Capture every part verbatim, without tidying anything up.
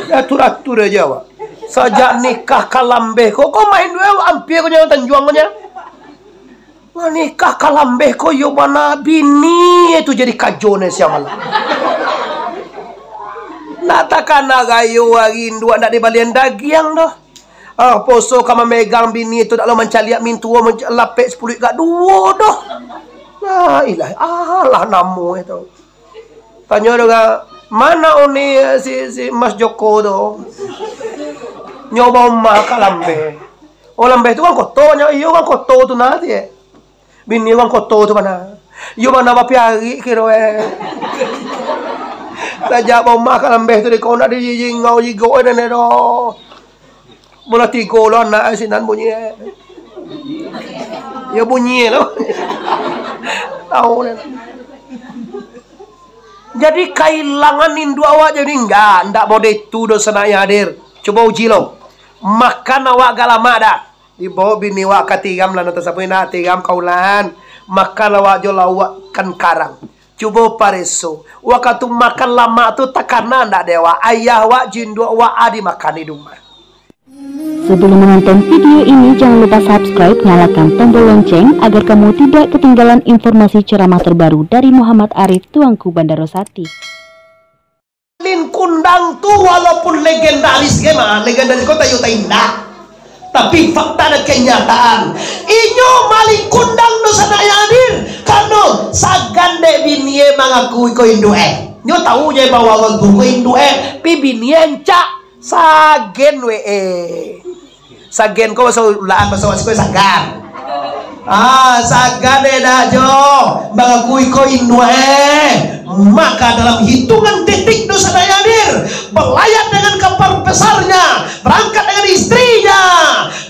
Atur-atur aja awak. Sajak nikah ka lambeh ko, ko main duo ampia ko nyo tanjuang ko nyo. Lah nikah ka lambeh ko yo bana bini tu jadi kajo ne siang malam. Nak takana gayo ari induak ndak dibalian dagiang doh. Ah, poso ka mamegang bini tu dak lo mancaliak mintuo lapek sapuluah ka duo doh. La ilaha, alah namo itu. Tanyo dek urang, "Mano uni si, si Mas Joko tu?" "Nyo baumah ka lambeh." "Oh, lambeh tu urang koto?" "Nyo iyo, urang koto tu nah," tiek. "Bini urang koto tu bana?" "Iyo bana, bapiarik kiro eh." Sajak baumah ka lambeh tu dek ko ndak dijingau jigok eh nenek doh. Bulan tigo lo anak eh sinan bunyi eh. Yo bunyi lo. Tahu deh. Jadi kailangan induak awak jadi ndak, ndak bodeh tu doh sanak yang hadir. Cubo uji lo. Makan awak agak lamak dah. Dibaok bini awak ka tiram lah, nonton sapu indak tiram kaulan. Makan awak jo lauak ikan karang. Cubo pareso, wakatu makan lamak tu takana ndak dek awak, ayah awak jo induak awak a dimakan di rumah. Sebelum menonton video ini, jangan lupa subscribe, nyalakan tombol lonceng agar kamu tidak ketinggalan informasi ceramah terbaru dari Muhammad Arif, Tuanku Bandaro Sati. Malin Kundang tu walaupun legendaris ge mah, legendaris kota yo ta indak. Tapi fakta dan kenyataan, inyo Malin Kundang tu sanak yang hadir, karano sagan dek binie mangaku iko induak eh. Nyo tahu je bahwa urang tu ko induak eh, pi binie ancak. Sagen we eh. Sagen ko baso ulaan, baso wak siko sagan. Ah, sagan eh dak jo. Mangaku iko induak eh. Maka dalam hitungan detik doh sanak yang hadir, berlayar dengan kapal besarnya, berangkat dengan istrinya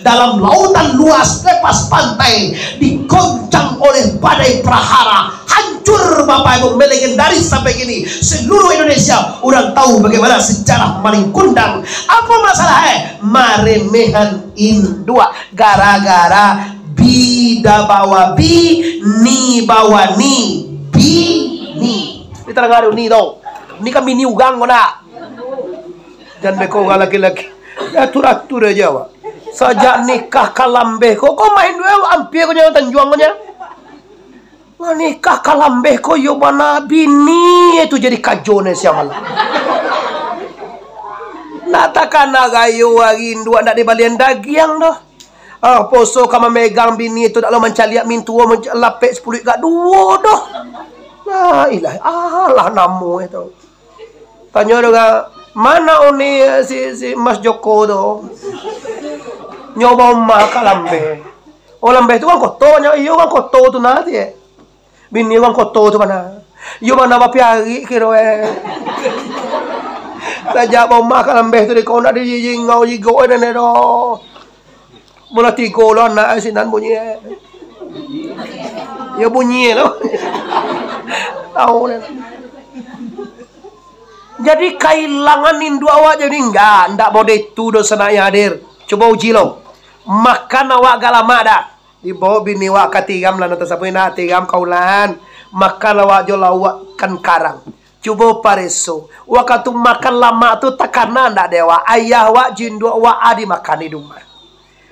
dalam lautan luas lepas pantai, digoncang oleh badai prahara. Hancur Bapak Ibu, melegendaris sampai kini. Seluruh Indonesia urang tahu bagaimana sejarah Malin Kundang. Apa masalah eh? Maremehan induak gara-gara bi da bawa bi, ni bawa ni, bini. Ni tarang ado ni tau. Ni kan bini urang ko nak. Jan beko urang laki-laki. Atur-atur aja awak. Sajak nikah ka lambeh ko, ko main duo ampia ko nyo tanjuang ko nyo. Lah nikah ka lambeh ko yo bana bini tu jadi kajo ne siang malam. Nak takana gayo ari induak ndak dibalian dagiang doh. Ah, poso ka mamegang bini tu dak lo mancaliak mintuo lapek sapuluah ka duo doh. La ilaha, alah namo itu. Tanyo dek urang, "Mano uni si, si Mas Joko tu?" "Nyo baumah ka lambeh." "Oh, lambeh tu urang koto?" "Nyo iyo, urang koto tu nah," tiek. "Bini urang koto tu bana?" "Iyo bana, bapiarik kiro eh." Sajak baumah ka lambeh tu dek ko ndak dijingau jigok eh nenek doh. Bulan tigo lo anak eh sinan bunyi eh. Yo bunyi lo. Tahu deh. Jadi kailangan induak awak jadi ndak, ndak bodeh tu doh sanak yang hadir. Cubo uji lo. Makan awak agak lamak dah. Dibaok bini awak ka tiram lah, nonton sapu indak tiram kaulan. Makan awak jo lauak ikan karang. Cubo pareso, wakatu makan lamak tu takana ndak dek awak, ayah awak jo induak awak a dimakan di rumah.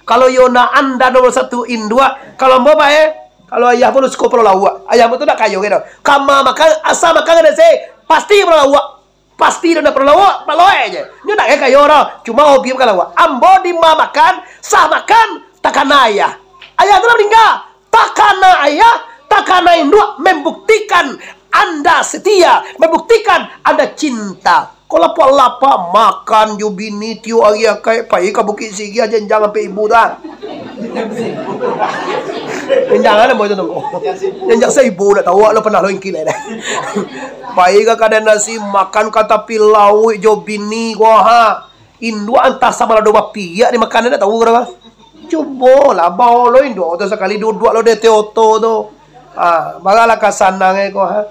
Kalau yo nak anda nomor satu induak, kalau ambo bae, kalau ayah pun suko palo lauak. Ayah ambo tu ndak kayo gitu. Kama makan, asa makan ka dese, pasti palo lauak. Pasti dah palo lauak, palo lauak je. Nyo ndak kayo doh, cuma hobi makan lauak. Ambo di ma makan, sah makan, takana ayah. Ayah tu lah maningga. Takana ayah, takana induak membuktikan anda setia, membuktikan anda cinta. Ko lapeh-lapeh makan jo bini tiok ari akai, pai ka Bukik Sirih, janjang ampek ribu tu ah. Janjang a namo itu tu? Janjang saribu, ndak tahu, awak lah pernah lo ingki lai dah. Pai ka kadai nasi, makan ka tapi lauik jo bini ko ha. Induak antah sabalado bapiak di makanan, ndak tahu kiro. Cubolah, bao lo induak tu sakali duduak lo di ateh oto tu. Ha, baralah ka sanang e ko, ha.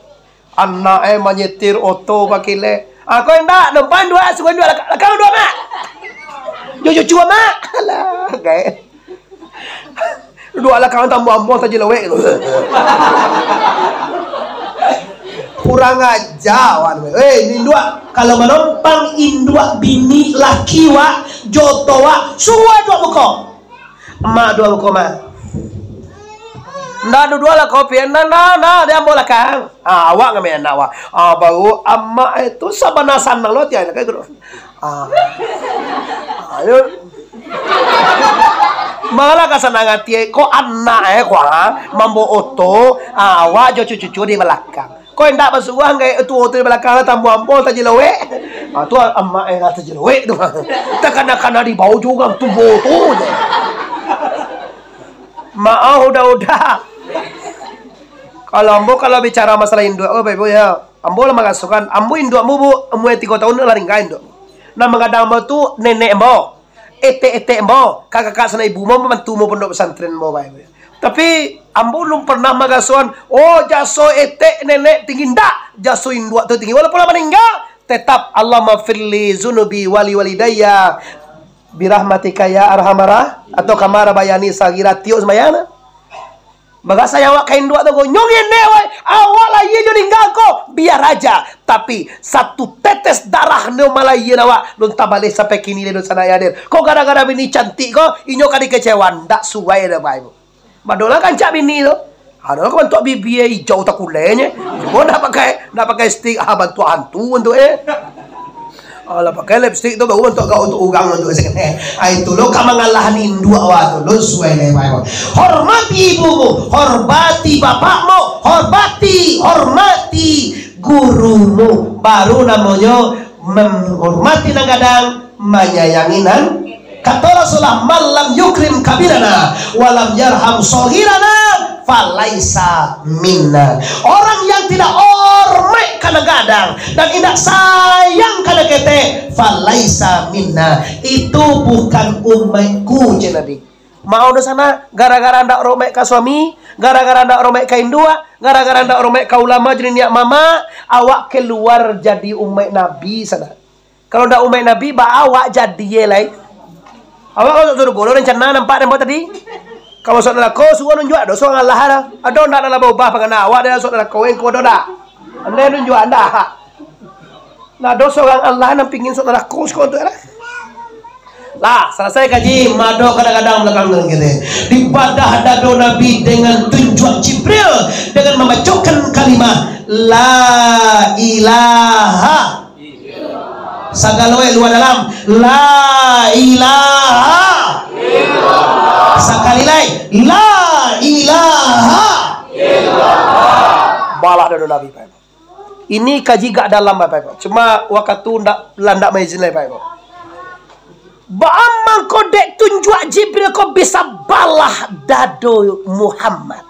Anak e manyetir oto bakilek. Ha, ko indak, nompa induak, suruah induak laka-, lakang induak, Mak. Jo cucu, Mak. Alah, gaek. Duduak lakang tambuah-ambuah taji lawek tu. Kurang aja, wak. Eh, induak, kalau manompang induak bini laki, wak, joto, wak, suruah duo muko. Mak duo muko, mak. Ndak duduak lah kopi, ndak, ndak, ndak, di ambo lakang. Ah, awak ngamai anak, wak. Ah, baru amak itu sabana sanang lo, tiang nak. Ah. Ayo. Malah ka sanang ati, eh. Kok anak, eh, kok, ah, mambo oto, ah, awak jo cucu-cucu di balakang. Kok indak basuah, ngai tuo tu di balakang lah, tambo ambo tajilowek. Ah, tu amak, eh, lah tajilowek tu. Takana-kana di bawah juo urang tuo tu je. Maaf, udah-udah. Kalau ambo, kalau bicara masalah induak, oh, Bapak Ibu, ya. Ambo lah marasokan, ambo induakmu, Bu, umua tigo tahun lah maningga induakmu. Nan magadang ambo tu nenek ambo, etek-etek ambo, kakak-kakak sanak ibu ambo, mambantu ambo pondok pesantren ambo, Bapak Ibu. Tapi, ambo alun pernah marasokan, oh, jaso etek nenek tinggi, ndak, jaso induak tu tinggi. Walaupun lah maningga, tetap, "Allahumma firli zunubi wali walidayya birahmatika ya arhamara," atau "Kama rabayani saghira," tiok sumbayang tu. Bagasan awak ka induak tu ko, nyo ngenek, wai. Awak lahia jo ningga ko, biar aja. Tapi, satu tetes darah nyo malahia awak, alun tabaleh sampai kini lai, dunsanak yang hadir. Ko gara-gara bini cantik ko, inyo ka dikecewa, ndak suai doh, Bapak Ibu. Badolah kancak bini tu. Adolah ko bantuak bibia ijau takulenye. Cubo ndak pakai, ndak pakai lipstik, ah, bantuak hantu bantuak, eh. Alah, pakai lipstik tu baru bantuak gaul tu urang tu. Ah, itu lo ka mangalahan induak awak tu, lo suai lai, Bapak Ibu. Hormati ibumu, hormati bapakmu, hormati, hormati gurumu. Baru namonyo menghormati nan gadang, manyayangi nan. Kato Rasulullah, "Man lam yukrim kabirana, wa lam yarham shaghirana, falaisa minna." Orang yang tidak hormat ka nan gadang, dan indak sayang ka nan ketek, falaisa minna, itu bukan umaikku, cek Nabi. Mau doh sana, gara-gara ndak hormat ka suami, gara-gara ndak hormat ka induak, gara-gara ndak hormat ka ulama, jadi niak mama, awak keluar jadi umaik Nabi sana. Kalau ndak umaik Nabi, baa awak jadi e lai? Awak ka masuak sarugo lo, rencana nampak den buek tadi. Ka masuak narako, suruah nunjuak doso ka Allah lah. Ado ndak nan lah baubah pangana awak dari masuak narako, engko ado ndak? Andai nunjuak ndak? Nah, doso urang Allah nan pingin masuak narako siko tu lah. Lah, salasai kaji, mado kadang-kadang balakang dalam kene. Dibadah dado Nabi dengan tunjuak Jibril dengan mambacokan kalimah La ilaha. Sagalo e lua dalam. La ilaha. Sakali lai. La ilaha. Balah dado Nabi, Pak. Ini kaji gak dalam, Bapak Ibu. Cuma wakatu ndak, lah ndak maizin lai, Bapak Ibu. Baa mangko dek tunjuak Jibril ko bisa balah dado Muhammad?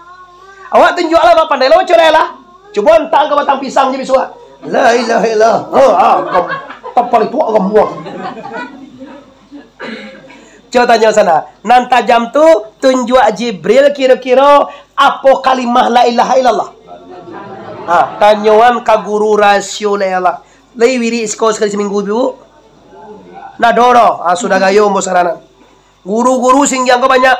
Awak tunjuak lah, Pak, pandai lah, baco lah. Cubo antang ka batang pisang je bisuak. La ilaha illallah. Ha, ha, kam-, tapalituak kamu. Cubo tanyo sana. Nan tajam tu tunjuak Jibril kiro-kiro apo kalimah la ilaha illallah? Ha, tanyoan ka guru rasio la ilaha illallah. Lai wirik siko sakali saminggu, Bu? Ndak ado doh. Ha, sudah gayo ambo saranan. Guru-guru singgiang ko banyak.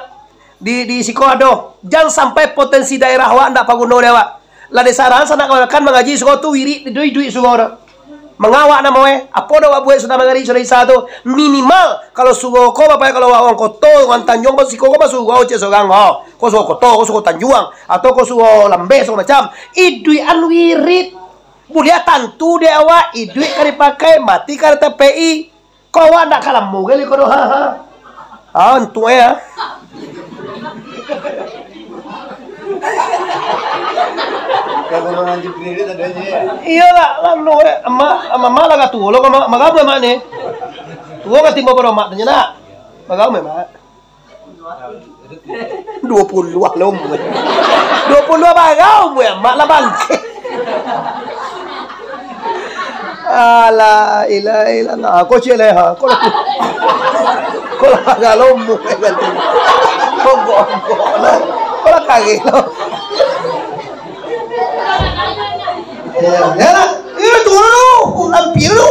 Di, di siko ado. Jan sampai potensi daerah awak ndak paguno dek awak. Lah disarankan sanak kawan-kawan mangaji siko tu wirik, iduik-iduik siko tu. Manga awak namo e, apo dah awak buek sudah magarik, sudah isa tu? Minimal, kalau surau ko, Bapak, kalau awak urang koto, urang Tanjuang, ko siko ko basurau ciek surang, ho. Ko surau koto, ko surau Tanjuang, atau ko surau Lambeh, sagalo macam. Iduikan wirik. Buliah tantu dek awak, iduik ka dipakai, mati ka ditapek-i. Ko awak ndak ka lamo gali ko doh, ha, ha. Ah, untuak e, ha. Iyolah, lamo e. Amak, amak, amak lah ka tuo lo, amak, amak gabu amak ni. Tuo ka timbo pado amak tu nyo nak. Bagabu amak. Duo puluah lah umua. Duo puluah bara umua, mak lah bangkek. Alah, ilah, ilah, nah, ko ciek leha, ko lah, ko lah bara umua, kan. Ko gok, gok lah, ko lah kareh lah. Ya, ya lah, ya, tuo dulu, ampia dulu.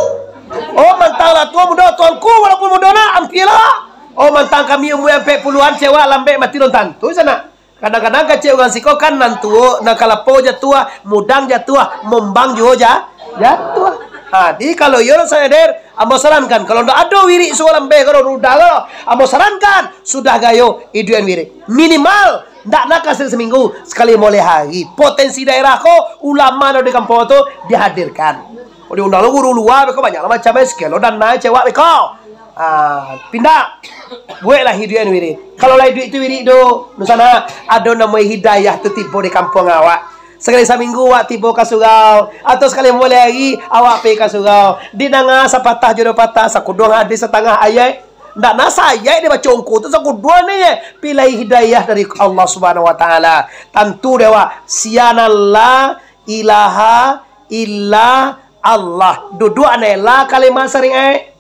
Oh, mantang lah tuo mudo, tuanku, walaupun mudo nak, ampia lah. Oh, mantang kami umua ampek puluahan, cewek lambek mati lon tantu, sanak. Kadang-kadang kecek urang siko kan nan tuo, nan kalapo jatuah, mudang jatuah, mombang juo ja-, jatuah. Ha, jadi kalau iyo, Sanak Hadir, ambo sarankan, kalau ndak ado wirik suo lambeh ko, rudah ko, ambo sarankan, sudah gayo, iduikan wirik. Minimal, ndak nak ka saminggu, sakali moleh hari. Potensi daerah ko, ulama nan di kampuang tu dihadirkan. Kalau diundang lo guru lua, beko banyak lah macam, eh, sakilo dana cewek beko. Ah, pindah. Bueklah iduikan wirik. Kalau lah iduik tu wirik tu, Sanak, ado namo hidayah tu tibo di kampuang awak. Sakali saminggu awak tibo ka surau, atau sakali moleh hari awak pai ka surau. Didanga sapatah jo duo patah, sakuduang hadis satangah ayat. Ndak nak saayat dibaco ungku tu, sakuduang ni je. Pilih hidayah dari Allah Subhanahu Wa Taala. Tantu dek awak, sia nan la ilaha illa Allah. Duduak ni la kalimah syariat.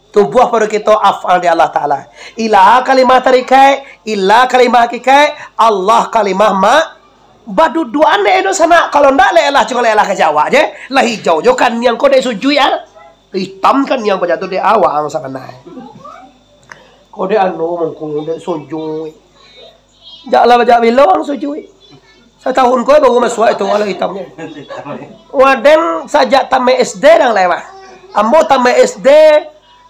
Tubuah pado kito af'al di Allah Taala. Ilaha kalimah tarikaik, illa kalimah hakikaik, Allah kalimah ma-, baduduakan dek eno Sanak. Kalau ndak, lah lah, cuma lah lah ka jawab je. Lah hijau jo kaniang ko dek sujuik, ah. Hitam kaniang bajatuah dek awak ang sabananyo. Ko dek anu mangko dek sujuik. Jak lah, jak bilo ang sujuik. Satahun ko baru masuak itu, walau hitamnyo. Waden sajak tamat S D dang lai mah. Ambo tamat S D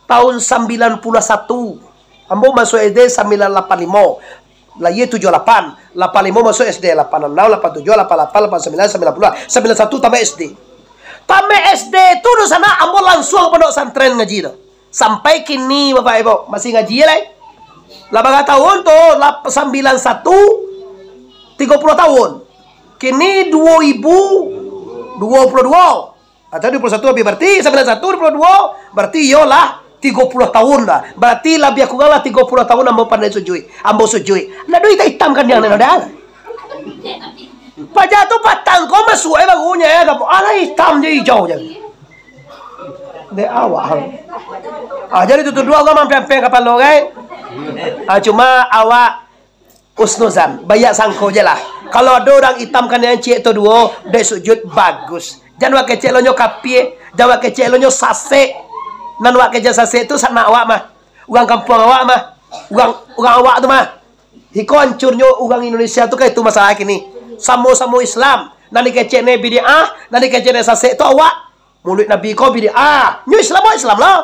tahun sambilan puluah satu. Ambo masuak S D sambilan lapan limo. Lahia tujuah lapan. Lapan limo masuak S D, lapan anam, lapan tujuah, lapan lapan, lapan sambilan, sambilan puluah. Sambilan satu tamat S D. Tamat S D tu, Sanak, ambo lansuang pondok santren ngaji tu. Sampai kini, Bapak Ibu, masih ngaji lai. Lah bara tahun tu, lap-, sambilan satu, tigo puluah tahun. Kini duo ribu duo puluah duo. Atau duo puluah satu habis, berarti sambilan satu, duo puluah duo, berarti iyolah tigo puluah tahun dah. Berarti labiah kurang lah tigo puluah tahun ambo pandai sujuik. Ambo sujuik. Ndak duit hitam kan yang ndak ada. Paja tu patang ko masuak, eh, barunya, eh, alah hitam je, hijau je. Dek awak. Ah, jadi tu, tu duo urang mampeng-mampeng kapalo, kan? Ah, cuma awak husnuzan, banyak sangko je lah. Kalau ado urang itam kan yang ciek tu duo, dek sujud, bagus. Jan wak kecek lo nyo kapie, jan wak kecek lo nyo sasek. Nan wak kecek sasek tu sanak awak mah. Urang kampuang awak mah. Urang, urang awak tu mah. Iko hancurnyo urang Indonesia tu kan itu masalah kini. Samo-samo Islam. Nan dikecek ne bid'ah, nan dikecek ne sasek tu awak. Maulid Nabi ko bid'ah. Nyo Islam, awak Islam lah.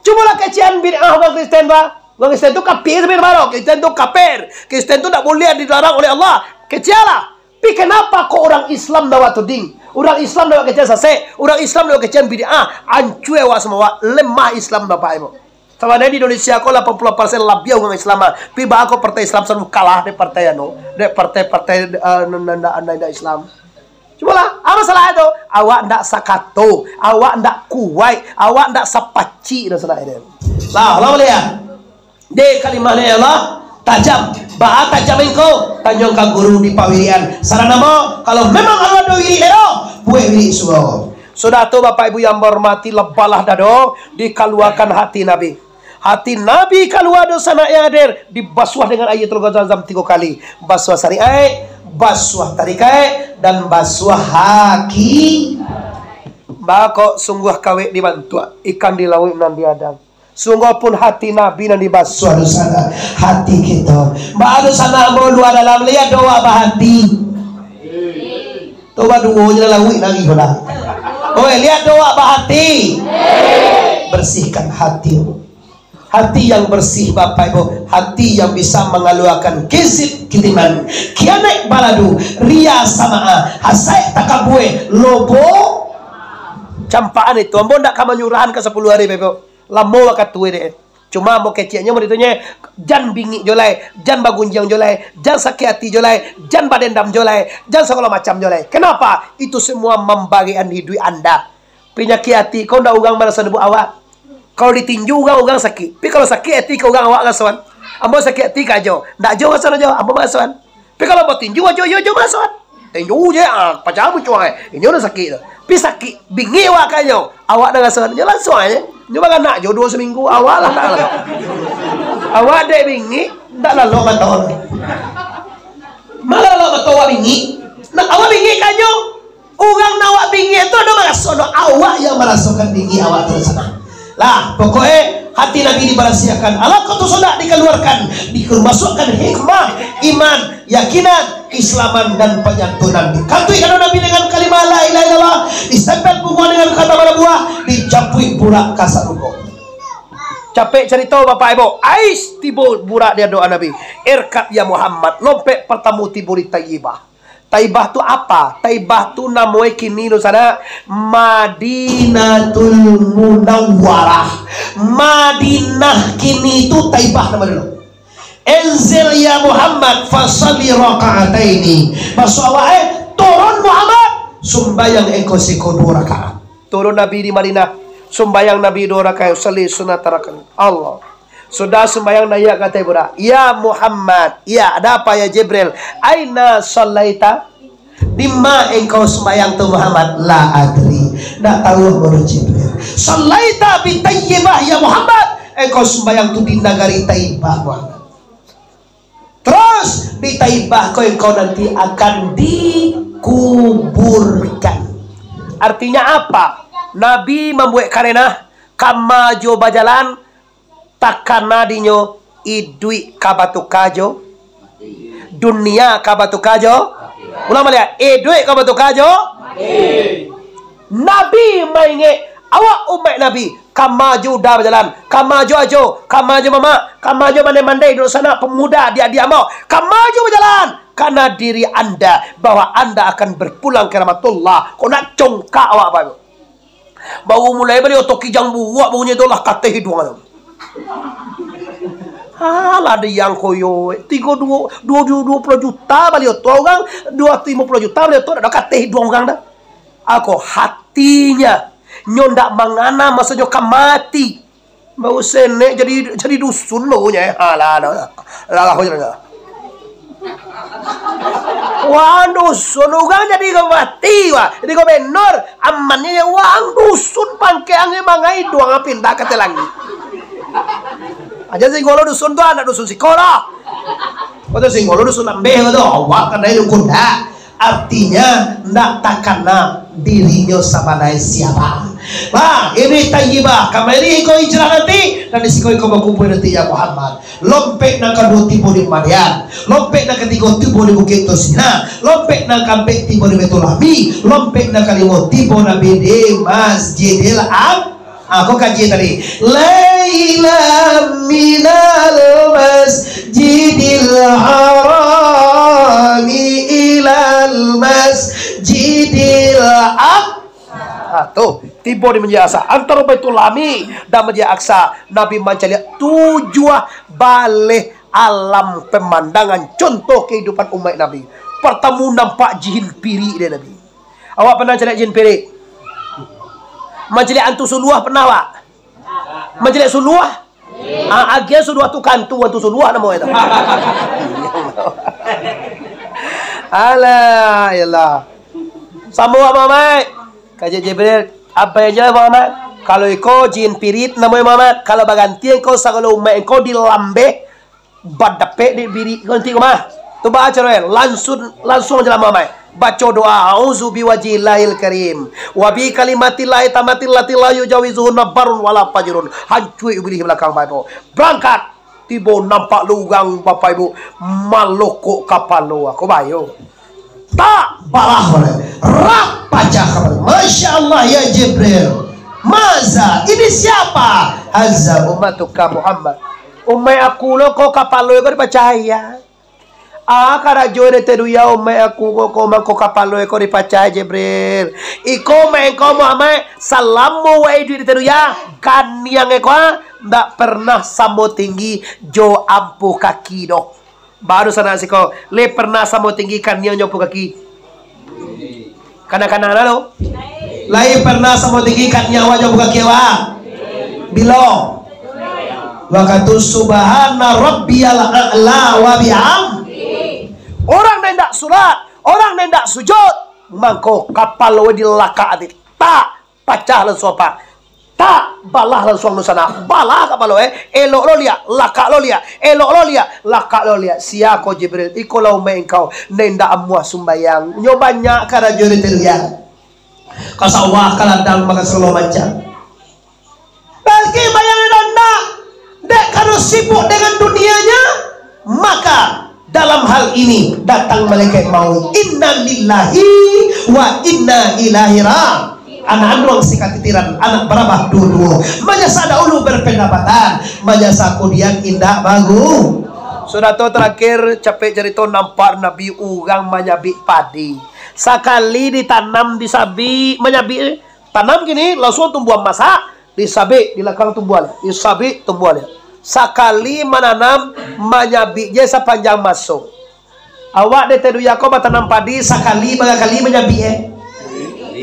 Cubolah kecekan bid'ah urang Kristen, bah. Urang Kristen tu kafir sampai mano? Kristen tu kafir. Kristen tu ndak boleh dilarang oleh Allah. Kecekanlah. Tapi kenapa kok urang Islam ndak wak tuding? Urang Islam ndak wak kecekan sasek. Urang Islam ndak wak kecekan bid'ah. Ancua awak samo awak. Lemah Islam, Bapak Ibu. Sabananyo di Indonesia ko lapan puluah persen labiah urang Islam, ah. Tapi baa kok partai Islam salalu kalah dek partai anu, dek partai-partai, eh, nan, nan, nan, nan indak Islam. Cubolah, apa salah tu? Awak ndak sakato, awak ndak kuaik, awak ndak sapacik doh sanak itu. Lah, lah boleh ya? Dek kalimah ni Allah, tajam. Baa tajam engkau? Tanyo ka guru di pawirian. Salah namo, kalau memang Allah ado wirik lero, buek wirik suo. Sudah tu, Bapak Ibu yang bahormati, lebalah dado, dikaluakan hati Nabi. Hati Nabi kalua doh sanak yang hadir, dibasuah dengan aia Telaga Zamzam tigo kali. Basuah syariat, basuah tarikaik, dan basuah haki. Baa kok sungguah kawek dibantuak, ikan di lauik nan diadang. Sungguah pun hati Nabi nan dibasuah doh sanak, hati kito. Baa doh sanak ambo lua dalam, liek doh wak bahati. Tu baduo je lah lauik lagi ko lah. Oi, liek doh wak bahati. Bersihkan hati. Hati yang bersih, Bapak Ibu, hati yang bisa mengeluarkan kizib, kitiman, kianek, baladu, ria, samaah, hasaik, takabue, lobo. Campakan itu, ambo ndak ka manyurahan ka sapuluah hari, Bapak Ibu. Lamo wakatu dek. Cuma ambo keceknyo, ambo ditunyo, jan bingik jo lai, jan bagunjiang jo lai, jan sakik ati jo lai, jan badendam jo lai, jan sagalo macam jo lai. Kenapa? Itu semua mambagikan hiduik anda. Panyakik ati ko ndak urang maraso dek awak. Kalau ditinju urang, urang sakik. Tapi kalau sakik ati ka urang, awak rasoan. Ambo sakik ati ka Ajo. Ndak Ajo rasoan Ajo, ambo rasoan. Tapi kalau ambo tinju Ajo, iyo Ajo rasoan. Tinju je, ah, pacah muncuang, eh. Inyo dah sakik tu. Tapi sakik, bingik awak ka inyo. Awak dah rasoan, inyo lansuang aja. Inyo baranak jo duo saminggu, awak lah tak lah. Awak dek bingik, ndak lalok mato. Malah lalok mato awak bingik. Nak awak bingik ka inyo. Urang nan awak bingik tu ado maraso, ado awak yang marasokan bingik awak tu sanak. Lah, pokoknyo Hati Nabi dibarasiahkan, alaqatu sodak dikaluarkan, dimasuakkan hikmah, iman, yakinan, islaman, dan panyantunan. Dikatuikkan Nabi dengan kalimah la ilaha illallah, disempel pungguang dengan kata manabuah, dijapuik burak ka sarugo. Capek carito, Bapak Ibu. Ais, tibo burak di adokan Nabi. Irkab ya Muhammad, lompek partamo tibo di Taibah. Taibah tu apa? Taibah tu namonyo kini tu sana Madinatul Munawwarah. Madinah kini tu Taibah namo dulu. Inzil ya Muhammad, fasalli raka'ataini. Maksud awak, eh, turun Muhammad, sumbayang engkau siko duo rakaat. Turun Nabi di Madinah, sumbayang Nabi duo rakaat, salli sunat rakaat. Allah. Sudah sumbayang, naiak ka ateh burak. Ya Muhammad, ya, ada apa ya Jibril? Aina sallaita? Di ma engkau sumbayang tu Muhammad? La adri. Ndak tahu ambo doh Jibril. Sallaita bi Tayyibah ya Muhammad. Engkau sumbayang tu di nagari Taibah Muhammad. Terus di Taibah ko engkau nanti akan dikuburkan. Artinya apa? Nabi mambuek karenah, kama jo bajalan, takana dinyo iduik ka batuka jo, dunia ka batuka jo. Ulang baliak, iduik ka batuka jo. Nabi maingek, awak umaik Nabi, kama jo uda bajalan, kama jo ajo, kama jo mamak, kama jo mandai-mandai, dunsanak, pemuda, adiak-adiak ambo, kama jo bajalan, karena diri anda, bahwa anda akan berpulang ke rahmatullah. Kok nak congkak awak, Bapak Ibu? Baru mulai bali oto kijang buak, baru nyo tu lah kateh iduang tu. Alah, diang koyo, tigo duo, duo, duo, duo puluah juta bali oto urang, duo ratus limo puluah juta bali oto, dak ado kateh iduang urang dah. Ako, hatinyo, nyo ndak mangana maso nyo ka mati. Baru senek jadi, jadi dusun baru nyo, eh. Alah, alah, alah, alah, alah. Wah, dusun urang jadi bupati, wah, jadi gubernur, amannyo ya, wah, dusun pangkek angin mangai duang pindah ka langik. Aja singgo lo dusun tu, anak dusun siko lah. Kau tu singgo lo dusun lambeh kau tu, awak kadai dukun dah. Artinya, ndak takana dirinyo sabanai siapa. Nah, ini Tayyibah. Kamari ko hijrah nanti, dan di siko ko bakumpul nanti ya Muhammad. Lompek nan kaduo tibo di Madian, lompek nan katigo tibo di Bukik Tursina, lompek nan kaampek tibo di Baitul Lahmi, lompek nan kalimo tibo Nabi di Masjidil Aqsa. Ah, ko kaji tadi. Lailam minal Masjidil Harami ilal Masjidil Aqsa. Ah, tu, tibo di Masjidil Aqsa. Antaro Baitul Lahmi dan Masjidil Aqsa, Nabi mancaliak tujuah baleh alam pemandangan, contoh kehidupan umaik Nabi. Partamo, nampak jin pirik dek Nabi. Awak pernah mancaliak jin pirik? Mancaliak antu suluah pernah, Pak? Mancaliak suluah? Ah, agiah suluah tu kantu, antu suluah namo itu. Alah, iyalah. Samo Muhammad. Kaji Jibril, apa yang jelas Muhammad? Kalau iko jin pirik namo Muhammad, kalau baganti engkau sagalo umaik engkau dilambeh, badapek di birik ko nanti ko mah. Tu baco doa, langsung, langsung aja lah, Muhammad. Baco doa, "A'udzu biwajhillahil karim, wa bi kalimatillahi tammatil lati la yujawizuhunna barrun wala fajirun." Hancua ibilih balakang, Bapak Ibu. Berangkat. Tibo nampak lo urang, Bapak Ibu, malokok kapalo. Ako bayo. Tak balah oleh. Rak pacah kapalo. Masya Allah, ya Jibril. Maza, ini siapa? Haza ummatuka Muhammad. Umaik aku lo ko kapalo ko dipacah, ya. Ah, karajo di dunia umaik aku ko, ko mangko kapalo ko dipacah, Jibril. Iko umaik ko Muhammad, salamo wak iduik di dunia, kaniang ko, ah, ndak pernah samo tinggi jo ampuah kaki doh. Baru sanak siko, le pernah samo tinggi kaniang jo ampuah kaki? Kana-kana lah tu. Lai pernah samo tinggi kaniang awak jo ampuah kaki awak? Bilo? Wakatu subhana rabbiyal a'la wa bihamdi. Orang nan indak sulat, orang nan indak sujud, mangko kapalo dilakak ati. Tak, pacah langsung apa? Tak, balah langsung anu sana. Balah kapalo, eh. Elok lo liak, lakak lo liak. Elok lo liak, lakak lo liak. Sia ko Jibril? Iko lah umaik engkau, nan indak amuah sumbayang. Nyo banyak karajo di dunia. Ka sawah, ka ladang, makan sagalo macam. Bagi bayang di anda, ini datang malaikat maut. Inna lillahi wa inna ilaihi ra-, anak anduang sikatitiran, anak barabah duo-duo. Manyasa dahulu berpendapatan, manyasa kudian indak bagu. Sudah tu terakhir, capek carito, nampak Nabi urang manyabik padi. Sakali ditanam di sabik, manyabik, tanam kini, langsung tumbuah masak, disabik, di lakang tumbuah, disabik, tumbuah. Sakali mananam, manyabik je sapanjang maso. Awak di Teduya ko batanam padi sakali, bara kali manyabik, eh?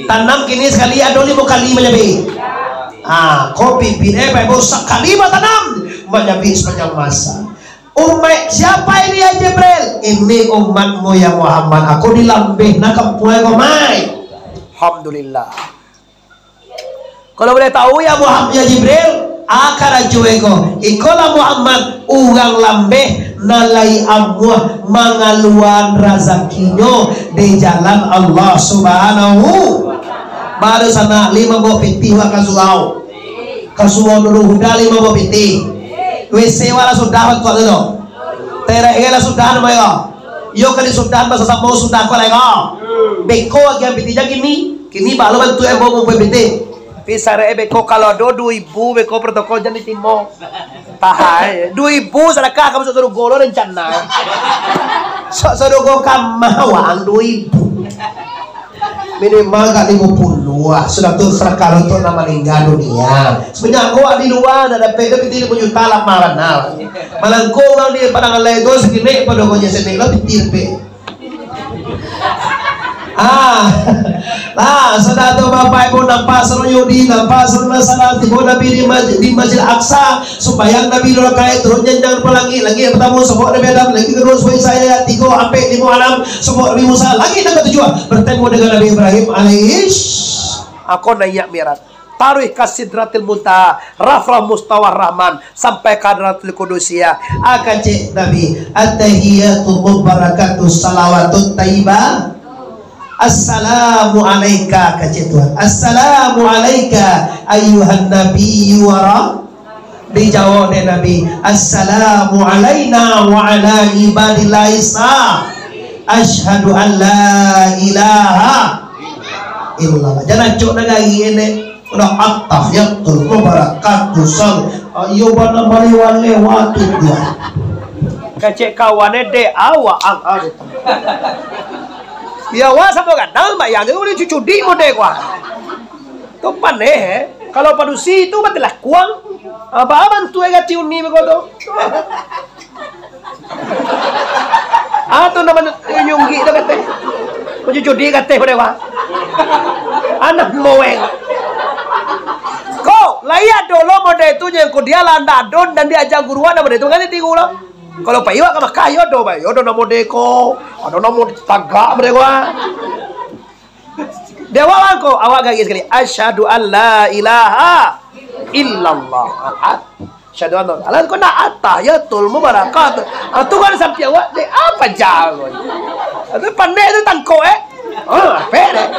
Tanam kini sakali ado limo kali manyabik. Ah, ko bibit, eh, Bapak Ibu, sakali batanam, manyabik sapanjang masa. Umaik siapa ini, ya Jibril? Ini umatmu, ya Muhammad. Aku di lambeh na kampuang ko, mai. Alhamdulillah. Kalau boleh tahu, ya Muhammad, ya Jibril, a karajo iko. Ikolah Muhammad, urang lambeh nan lai amuah mangaluan razakinyo di jalan Allah Subhanahu. Baru sanak limo buah pitih wak ka surau. Ka surau Nurul Huda limo buah pitih. W C wak lah sudah bantuak tu. Terek lah sudah namo iko. Iyo kali sudah, basasamo sudah ko lai ko. Beko agiah pitih jan kini. Kini balo bantuak ambo ngumpul pitih. Tapi sarek beko kalau ado duo ibu beko protokol jan ditimo. Tahai, duo ibu sadakah ka masuak sarugo lo rencana. Sok sarugo ka ma waang duo ibu. Minimal ka limo puluah lah. Sudah tu sadakah untuak nan maningga dunia. Sabanyak ko awak di lua, ndak dapek doh pitih limo juta, lama bana. Malangko urang di Padang Alai tu sakenek pado ko je sakenek lo pitih dapek. Ah, lah, sudah tu Bapak Ibu nampak sarunyuk di, nampak sarunyuk sana, tibo Nabi di Mas-, di Masjid Aqsa, sumbayang Nabi dua rakaat, turun janjang ka langik, langik partamo, sobok Nabi Adam, langik kaduo, sobok Isa, langik katigo, ampek, limo, anam, sobok Nabi Musa, langik nan katujuah, bertemu dengan Nabi Ibrahim alaihis. Ako naiak Mi'raj. Taruih ka Sidratil Muntaha, Rafraf Mustawa Rahman, sampai ka Hadratul Qudusiyah. A kecek Nabi, "At-tahiyatu mubarakatu salawatut thayyibah. Assalamu alaika," kecek Tuhan. "Assalamu alaika ayyuhan nabiyyu wa ra-," Dijawab dek Nabi, "Assalamu alaina wa ala ibadillahi sa-, asyhadu an la ilaha illallah." Jan acok nagari ini. Udah at-tahiyatul mubarakatuh sal-, iyo bana maliwat-lewat tu dia. Kecek kawan dek awak ang-, ang. Biar awak samo gadang, bayang tu boleh cucudik model gua. Tu paneh, eh. Kalau padusi tu mati lakuang. Apa-apa tu eh gati uni beko tu. Ah, tu nama nyunggi tu kateh. Mancucudi kateh pada wah. Anak moeng. Ko, lai ado lo model tu, yang ko dia lah ndak ado, dan diajar guruan model tu kan tiru lo. Kalau pai awak ka Makkah, yo do, bai. Yo do namo deko. Ado namo tagak model ko, ah. Di awak mangko, awak gagik sakali. Asyhadu an la ilaha illallah. Ah, asyhadu anna. Alah, kau nak attahiyatul mubarakatuh. Ah, tu kan sampai awak, dek apa jago? Ah, tu pandai tu tangkok, eh. Ah, apa dek?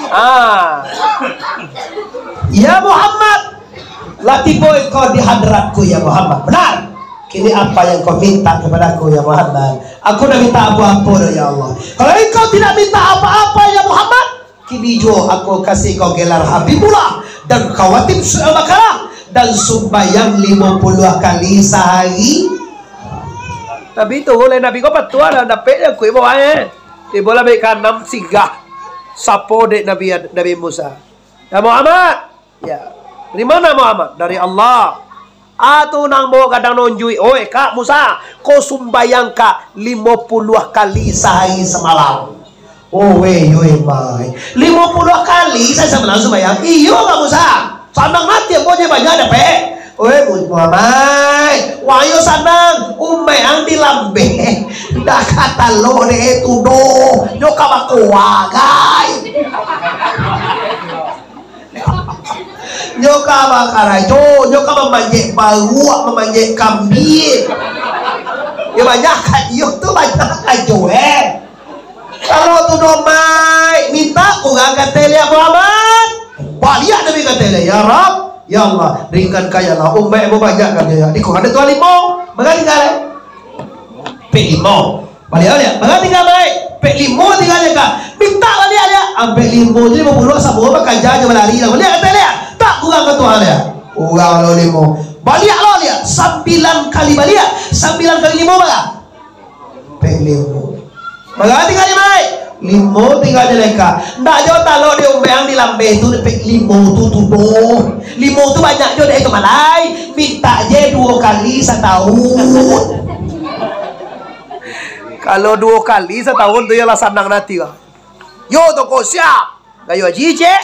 Ah. Ya Muhammad, lah tibo engkau di hadratku, ya Muhammad. Benar. Kini apa yang kau minta kepadaku, ya Muhammad? Aku dah minta apa-apa dah, ya Allah. Kalau engkau tidak minta apa-apa, ya Muhammad, kini juo aku kasih kau gelar Habibullah dan khawatim surah Al-Baqarah dan sumbayang lima puluh kali sehari. Tapi tu oleh Nabi kau patuah dah dapek je kuih bawah, eh. Tibo lah baik ka anam singgah. Sapo dek Nabi, Nabi Musa. Ya Muhammad, Ya. Dari mana Muhammad? Dari Allah. Ah, tu nang bawa gadang nonjuik. Oi, Kak Musa, kau sumbayang, Kak, lima puluh kali sehari semalam. Oh, weh, yoi, mai. Lima puluh kali sehari semalam sumbayang. Iyo, Kak Musa. Sanang nanti, kau je banyak dapek. Oi, Mu-, Muhammad. Wah, yo sanang. Umai ang di lambeh. Dah kata lo deh tu doh. Nyo ka bakuagai. Nyo ka bakarajo, nyo ka mamanjek baruak, mamanjek kambiang. Yo banyak ka-, iyo tu banyak karajo, eh. Kalau tu domaik, minta kurang kateh liak Muhammad. Baliak Nabi kateh liak, "Ya Rabb, ya Allah, ringankan ya Allah, umaik ambo banyak kan ya." Di kurang ada tuan limo, mangari kan, eh? Pek limo. Baliak, baliak. Bara tingga, Mai? Pek limo tingga, Kak. Mintak baliak, liak. Ampek limo je limo puluah, samo bakaja jo balari lah. Baliak, kata liak. Tak kurang ka Tuhan, liak. Kurang lo limo. Baliak lo, liak. Sambilan kali baliak. Sambilan kali limo bara? Pek limo. Bara tingga, Mai? Limo tingga je, Kak. Ndak jo talok di umbang di lambeh tu, pek limo tu, tu doh. Limo tu banyak jo dek itu malai. Mintak je duo kali satahun. Kalau duo kali satahun tu, yo lah sanang ati lah. Yo, toko siap. Gayo haji, cek.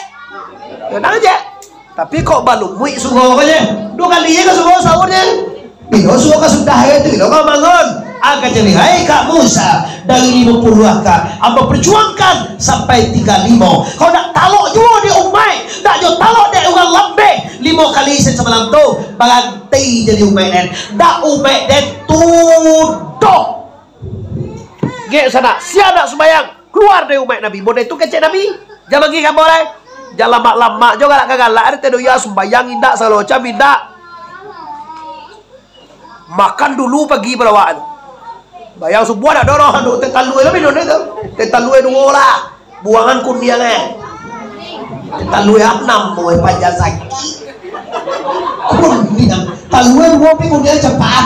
Yo, nang, cek. Tapi kok balumuik surau ko, cek. Duo kali je ka surau satahun, cek. Bilo surau ka sudah, cek, tu bilo ka bangun. Angka cari, hai Kak Musa, dari limo puluah, Kak, ambo perjuangkan sampai tingga limo. Kau nak talok juo dek umaik, nak jo talok dek urang lambeh. Limo kali sahari samalam tu, baranti jadi umaik den. Dak umaik den tu doh. Gek sanak, sia nak sumbayang, kaluar dari umaik Nabi. Model tu kecek Nabi. Jan manggi ka ambo lai. Jan lamak-lamak jo, galak ka galak, ari tado ya sumbayang indak, sagalo macam indak. Makan dulu pagi pado awak tu. Bayang subuah dak ado roh tu, teh talua lah minum tu. Teh talua duo lah. Buangan kuniang, eh. Teh talua anam, boy, paja sakik. Kuniang. Talua duo pi kuniang capat.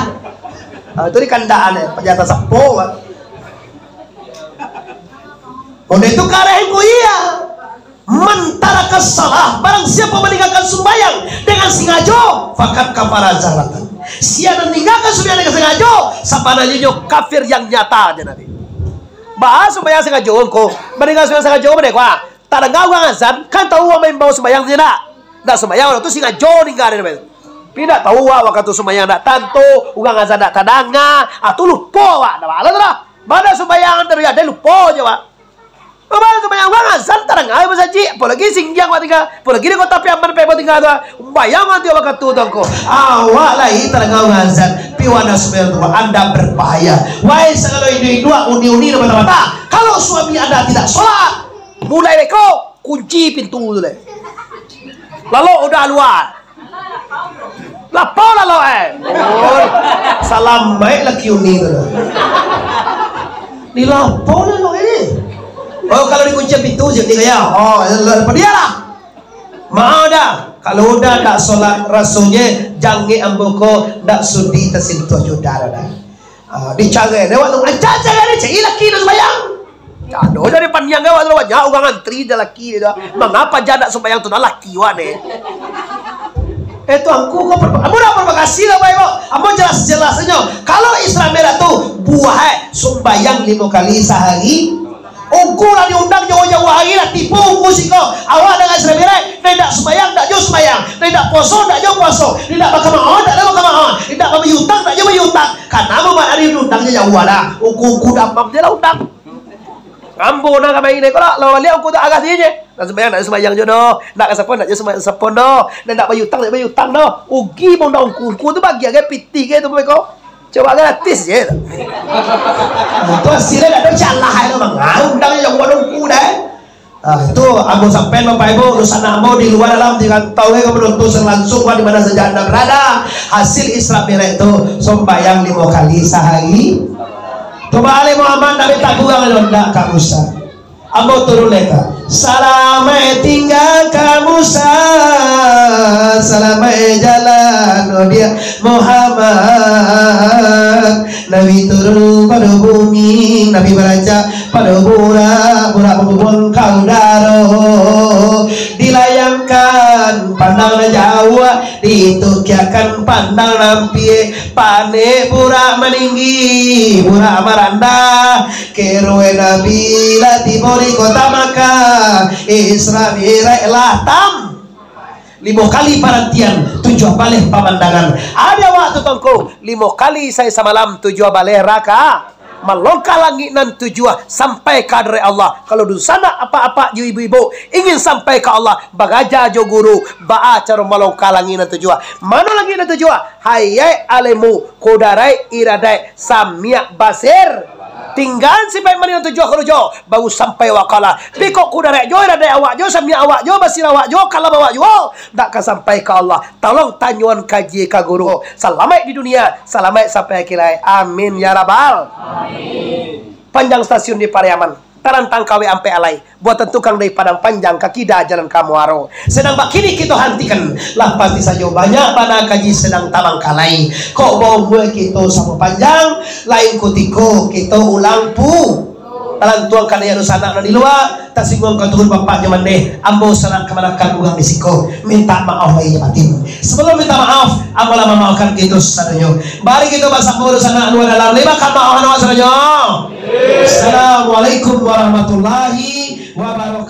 Ah, tu di kandaan, eh, paja tasapo, ah. Onde tu kareh ku iya. Man taraka shalah, barang siapa meninggalkan sumbayang dengan sengaja, faqad kafara jahratan. Sia nan ninggalkan sumbayang dengan sengaja, sabananyo nyo kafir yang nyata, jar Nabi. Baa sumbayang sengaja ko? Meninggal sumbayang sengaja ko mode ko, ah. Tadanga urang azan, kan tahu urang maimbau sumbayang tu ndak? Ndak sumbayang, urang tu sengaja ninggal dari. Tapi ndak tahu awak wakatu sumbayang ndak tantu, urang azan ndak tadanga, ah, tu lupo awak, ndak baa tu lah. Bana sumbayang tadi, ado lupo je awak. Bana sumbayang, urang azan tadanga di masajik, apolagi Singgiang awak tingga, apolagi di Kota Piaman, Pebo tingga tu, ah. Sumbayang nanti wakatu tu ko. Awak lai tadanga urang azan, pi awak ndak sumbayang tu, anda berbahaya. Wahai sagalo induak-induak, uni-uni nan mata-mata, kalau suami anda tidak sholat, mulai beko, kunci pintu tu lai. Lalok udah alua. Lapau lalok, eh. Oh, salamaik laki uni tu. Di lapau lalok ini. Oh, kalau dikunci pintu je, ni kaya. Oh, lapau dia lah. Maaf dah. Kalau udah ndak sholat, rasonyo jangek ambo ko ndak sudi tasentuh jo dah, dah. Ah, dicarai lewat tu. Ancak carai ni, cari laki dah sumbayang. Ado jadi paniang awak tu, banyak urang antri dah laki dia tu. Mangapa jan nak sumbayang tu, nah laki awak ni. Eh, tu angku ko per-, ambo dah provokasi lah, Bapak Ibu. Ambo jelas-jelasnyo. Kalau Isra Mi'raj tu buah, eh, sumbayang limo kali sahari. Ungku lah diundang jauah-jauah ari lah tipu ungku siko. Awak danga Isra Mi'raj, ndak sumbayang, ndak jo sumbayang, ndak puaso, ndak jo puaso, ndak bakamaon, ndak jo bakamaon, ndak babayia utang, ndak jo bayia utang. Karano Muhammad Arif diundang je jauah lah. Ungku-ungku damam je lah undang. Ambo nah kamari ko lah, lawan baliak ungku tu arah sini je. Nak sumbayang, ndak sumbayang jo doh. Ndak ka sapon, ndak jo sumbayang sapon doh. Ndak, ndak bayia utang, ndak bayia utang doh. Ugi maundang ungku-ungku tu, bagi agai pitih gai tu, beko. Coba gratis je. Itu hasilnyo dak ado calah ai, mangundang je jauah ungku deh. Ah, itu ambo sampaian, Bapak Ibu, dunsanak ambo di lua dalam, di rantau, eh, ka manonton siaran langsung, di mana saja Anda berada. Hasil Isra Mi'raj tu, sumbayang limo kali sahari. Coba Ali Muhammad, Nabi tak kurang, ndak ka usah. Ambo turun leka. Salamaik tingga ka Musa, salamaik jalan, oh dia Muhammad. Nabi turun pado bumi, Nabi baraja pado burak, burak mambubuang ka udaro. Dilayangkan pandang nan jauah, ditukiakan pandang nan piak. Panek burak maninggi, burak marandah. Keroe Nabi lah tibo di kota Makkah. Isra Mi'raj lah tam. Limo kali parantian, tujuah baleh pamandangan. Ado waktu tongko, limo kali sahari samalam, tujuah baleh raka. Malongkah langik nan tujuah sampai ka hadarat Allah. Kalau dunsanak apak-apak jo ibu-ibu ingin sampai ka Allah, baraja jo guru, baa caro malongkah langik nan tujuah. Mano langik nan tujuah? Hayat, ilmu, kudaraik, iradaik, samiak, basir. Tinggaan sipaik mandi nan tujuah karujo, baru sampai wakala. Tapi kok kudarek jo, iradek awak jo, samiak awak jo, basirah awak jo, kalam awak juo, ndak ka sampai ka Allah. Tolong tanyoan kaji ka guru. Salamaik di dunia, salamaik sampai akhirat. Amin ya rabbal. Panjang stasiun di Pariaman, tarantang kawek ampek alai. Buatan tukang dari Padang Panjang ka kida jalan ka Muaro. Sadang bakini kito hantikan, lah pasti sajo banyak bana kaji sadang tabangkalai. Kok baumua kito samo panjang, lain kutiko kito ulang pu. Talantuang ka dayah dunsanak nan di lua, tasingguang ka turun bapak jo mandeh, ambo sanak kamanakan urang di siko. Mintak maoh lahia jo batin. Sabalum mintak maoh, ambo lah mamaohkan kito sadonyo. Mari kito basamo dunsanak lua dalam, lima ka maoh awak sadonyo. Assalamualaikum warahmatullahi wabarakatuh.